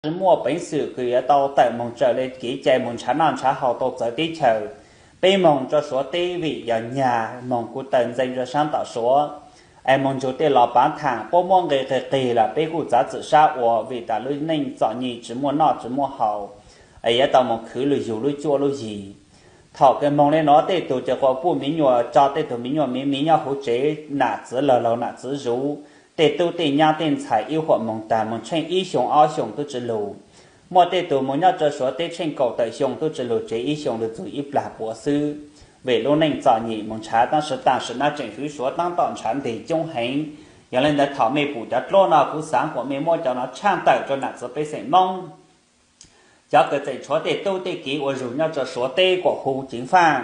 tsis muaj peev xwm kws yuav tau tawm moog raws le kev cai moog nrhav noj nrhav haus tau txawv teb chaws. Peb moog rua Suav teb vim yog nyag moog kuv taw ntxeev rua saab tom Suav, es moog nrug tej los pav thaam puab muab nqe qig qig lawm peb kuj txav txim sab ua vim tas lub neej txom nyem tsis muaj noj tsis muaj haus, es yuav tau moog khwv lug yug lub cuab lub yig. Thaum kws moog le nuav tej tug ces quas puj miv nyuas tso tej tug miv nyuas miv miv nyob huv tsev, nam txiv laug laug nam txiv zuv, tej tub tej nyab tej ntxhais ib huam moog tag moog tsheej ib xyoo ob xyoo tub tsi lug. Muaj tej tug moog nyob rua Suav teb tsheej kaum tawm xyoo tub tsi lug tsev ib xyoo lug txug ib plag puav xwb. Vim lub neej txom nyem moog nrhav, tab sis tam sim no tseem fwv Suav taab tom nrhav ntes coob heev. Yog le ntawd thaum mej pum cov dluab no kuv xaav kuas mej muab cov no tshaaj tawm rua nam txiv pej xeem Moob, cov kws tseem tshuav tej tub tej kiv ua zug nyob rua Suav teb kuas hu ceev faaj.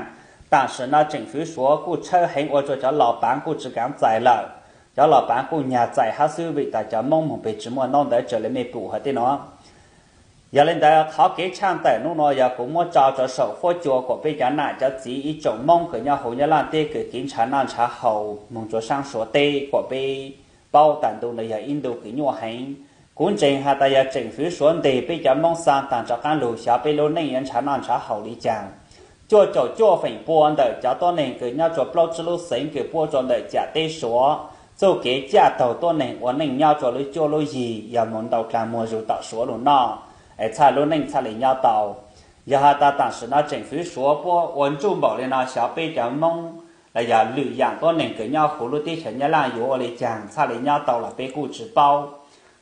Tam sim no tseem fwv Suav kuj tshawb heev ua rua cov los paav kuj tsi kaav txais lawm. Cov los paav kuj nyag txais hab xwb vim tas cov Moob moog peg tsis muaj ntaub ntawv raws le mej pum hov tej no. Yog le ntawd qhov kev tshaaj tawm nub nua yog kuv muab tso rua saum fuab cua kuas peb cov nam cov txiv ib tsoom Moob kws nyob huv Nyab Laaj teb kws kev nrhav noj nrhav haus moog rua saab Suav teb kuas peb paub tas ntu ntawd yog ib ntu kws nyuaj heev. Kuv ntseeg has tas yog tseem fwv Suav ntes peb cov Moob xaa taag rov qaab lug xyov peb lub neej yuav nrhav noj nrhav haus le caag. Cuaj caum cuaj feem pua ntawm cov tuab neeg kws nyob rua plaub tsib lub xeev kws puab rua ntawm ciam teb Suav, txuj kev caj taug tuab neeg ua neej nyob rua lub cuab lub yig yog moog ntau dlaag muag zug tom Suav lug noj, es txhaj lub neej txhaj le nyob tau. Yog has tas tam sim no tseem fwv Suav puab ua ntsuj npaum le no xyov peb cov Moob los yog lwm yaam tuab neeg kws nyob huv lub teb chaws Nyab Laaj yuav ua le caag txhaj le nyob tau los peb kuj tsi paub.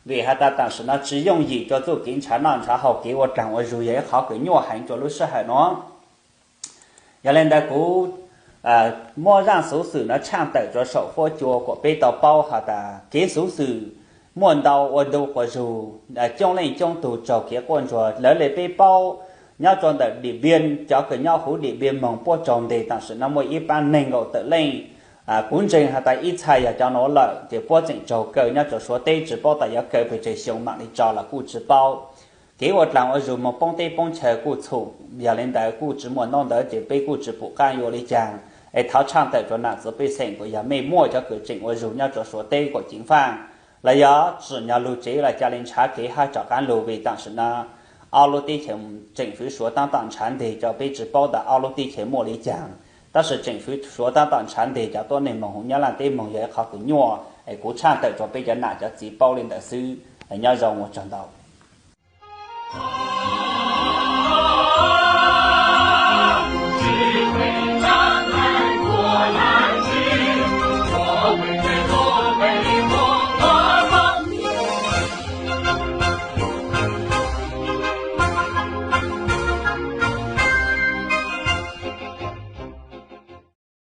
Vim has tas tam sim no tsi yooj yim rua txuj kev nrhav noj nrhav haus, kev ua dlaag ua zug yog ib qhov kws nyuaj heev rua lub sij hawm no. Yog le ntawd kuv muab zaaj xuv xwm no tshaaj tawm rua saum fuab cua kuas peb tau paub has tas kev xuv xwm muaj ntau ua ntu quas zug, coob leej coob tug raug kev quaj ntsuag. Lawv le peb paub nyob rua ntawm Dim Npiab, cov kws nyob huv Dim Npiab moog puab raug ntes tam sim no muaj ib paab neeg nkaum tawm leej. Kuv ntseeg has tas ib txhais yog cov nuav lawm ces puab tseem raug kaw nyob rua Suav teb, tsi paub tas yuav kaw pes tsawg xyoo maam le tso los kuj tsi paub. Kev ua dlaag ua zug moog poob teb poob chaw kuj txhum, yog le ntawd kuj tsi muaj ntaub ntawv ces peb kuj tsi pum qaab yuav ua le caag. Es thov tshaaj tawm rua nam txiv pej xeem kuas yog mej muaj cov kws tseem ua zug nyob rua Suav teb kuas ceev faaj, los yog tsim nyog lug tsev los ca le nrhav kev hab rov qaab lug vim tam sim no ob lub teb chaws tseem fwv Suav taab tom nrhav ntes cov peb tsi paub tas ob lub teb chaws muaj le caag. Tab sis tseem fwv Suav taab tom nrhav ntes cov tuab neeg moog huv Nyab Laaj teb moog yog ib qhov kws nyuaj, es kuv tshaaj tawm rua peb cov nam cov txiv paub le ntawd xwb. Nyob zoo ua tsaug ntau.